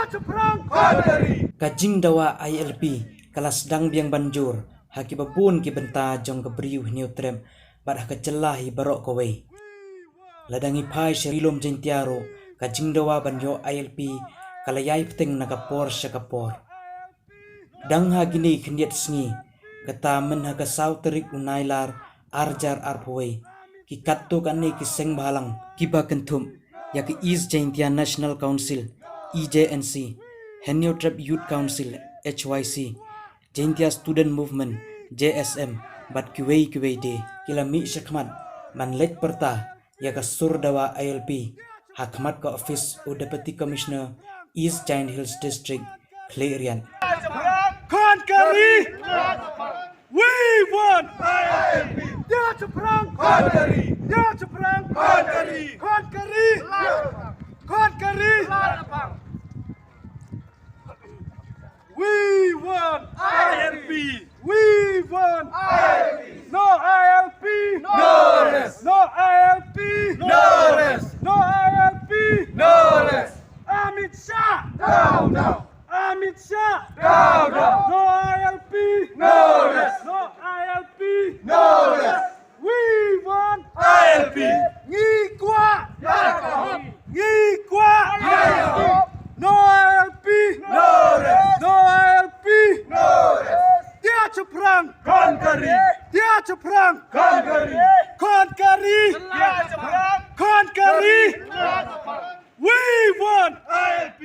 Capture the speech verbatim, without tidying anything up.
Ka jingdawa I L P ka la sdang biang ban jur ha kiba bun ki bynta jong ka Bri u Hynñiewtrep bad ha ka jylla hi baroh kawei. Lada ngi phai sha Ri Lum Jaiñtia ruh, ka jingdawa ban ïoh I L P ka la ïai bteng na ka por sha ka por. Dang ha kine khyndiat sngi, kata mynha ka saw tarik u Nailar arhajar arphew wei, ki katto katne ki seng bhalang kiba kynthup ïa ka East Jaiñtia National Council, E J N C, Hynñiewtrep Youth Council, H Y C, Jaiñtia Student Movement, J S M, bad kiwei kiwei de, ki la mih shakhmat ban leit pyrta ïa ka sur dawa I L P ha khmat ka office u Deputy Commissioner, East Jaiñtia Hills District, Khliehriat. Khon ka ri! We want I L P! Ïa chaphrang! Khon ka ri! Ïa chaphrang! Khon ka ri! Khon ka ri! Khon ka ri! We want I L P! We want I L P! No I L P! No rest! No I L P! No rest! No I L P! No rest! Amit Shah! Down, down! Amit Shah! Down, down! No I L P! No rest! No I L P! No rest! We want I L P! Ngi kwah! Ïa ka hok! Ngi kwah! Ïa ka hok! No I L P! No rest! No I L P! No rest! Ïa chaphrang! Khon ka ri! Ïa chaphrang! Khon ka ri! Khon ka ri! Ïa chaphrang! Khon ka ri! Ïa chaphrang! We want I L P!